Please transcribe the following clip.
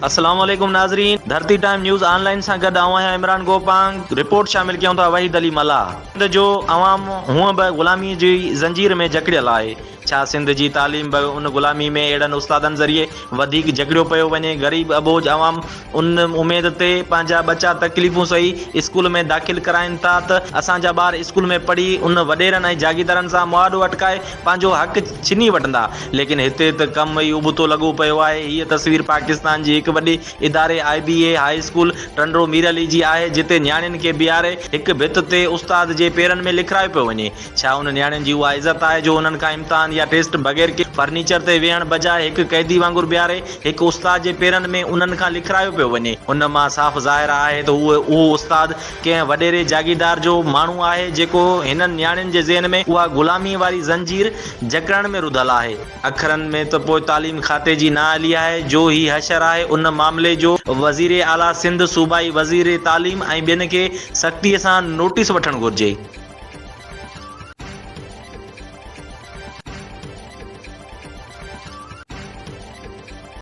السلام عليڪم ناظرين ڌرتي ٽائيم نيوز آن لائين سان گڏ آئون آهيان عمران گوپانگ رپورٽ شامل ڪيون ٿا وحيد علي ملاح. سنڌ جو عوام هونء به غلامي جي زنجير ۾ جڪڙيل آهي ڇا سنڌ جي تعليم به ان غلامي ۾ اهڙن استادن ذريعي وڌيڪ جڪڙيو پيو وڃي غريب اٻوجهه عوام ان اميد تي پنهنجا ٻچا تڪليفون سهي اسڪول ۾ داخل ڪرائين ٿا ته اسان جا ٻار اسڪول ۾ پڙهي ان وڏيرن ۽ جاگيردارن سان مهاڏو اٽڪائي پنهنجو حق ڇني وٺندا. ليڪن هتي ته ڪم ئي ابتو لڳو پيو آهي. هيء تصوير پاڪستان جي هڪ وڏي اداري I B A high school Tando Mir Ali جي آهي، جتي نياڻين کي بيهاري هڪ ڀت تي استاد جي پيرن ۾ لکرايو پيو وڃي. ڇا ان نياڻين جي اها عزت آهي جو انهن کان امتحان يا ٽيسٽ بغير ڪنهن فرنيچر تي ويهڻ بجاء هڪ قيدي وانگر بيهاري هڪ استاد جي پيرن ۾ انهن کان لکرايو پيو وڃي. ان مان صاف ظاهر آهي ته اهو استاد ڪنهن وڏيري جاگيردار جو ماڻهو آهي جيڪو هنن نياڻين جي ذهن ۾ اها غلاميء واري زنجير جڪڙڻ ۾ رڌل آهي. اکرن ۾ ته پوء تعليم کاتي جي نااهلي آهي جو هي حشر آهي ان معاملي جو وزير اعليٰ سنڌ، صوبائي وزير تعليم ۽ ٻين کي سختيء سان نوٽيس وٺڻ گهرجي.